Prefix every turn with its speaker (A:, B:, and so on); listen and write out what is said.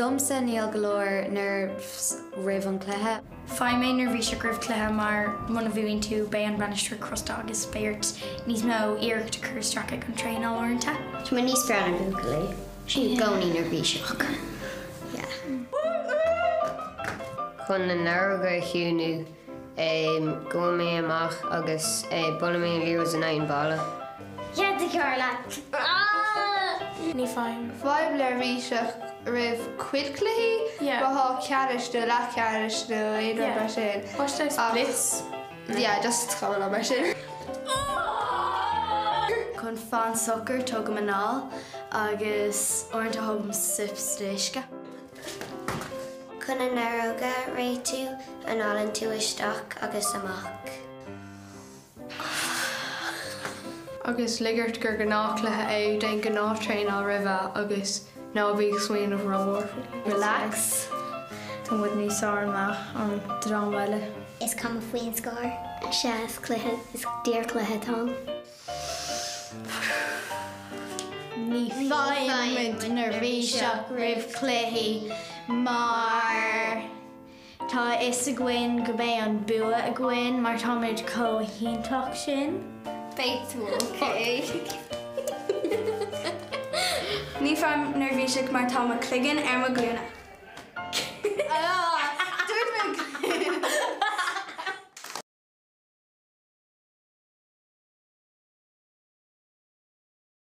A: Domsa níl go leor nerves roimh an cluiche.
B: Faighim mé neirbhíseach roimh cluiche mar muna bhuann tú beidh an bainisteoir crosta agus beidh ort níos mó iarracht a chur isteach ag an traenáil uaireanta.
C: Tá mé níos fearr na buachaillí. Sin i gcónaí neirbhíseach. Yeah.
D: Chun na néaróga a chiúnú, gabhann mé amach agus buaileann mé an liathróid in aghaidh an bhalla.
C: Yeah, de cheart leat.
E: Ní faighim.
F: Faighim neirbhíseach roimh cuid cluichí, má tá ceannais nó leathcheannais nó aon rud mar sin.
E: What's that blitz?
F: Yeah, just cuma liom mar sin.
G: Chun fan socair tógaim anáil agus uaireanta tógaim sips d'uisce.
C: Chun na néaróga a réitiú, análann tú isteach agus amach.
E: Agus lig ort gur gnáthchluiche é, déan gnáth-traenáil roimhe agus ná bí ag smaoineamh rómhór faoi.
G: Relax.
B: Tá muid níos fearr ná an dream eile.
C: Is cuma faoin scór. Sea, is cluiche, is fíorchluiche atá ann.
G: Ní fhaighimid neirbhíseach roimh chluichí mar tá a fhios againn go mbeidh an bua againn mar táimid chomh hiontach sin.
F: Beidh tú ok.
H: Ní faighim neirbhíseach mar tá mo chloigeann ar mo ghlúine.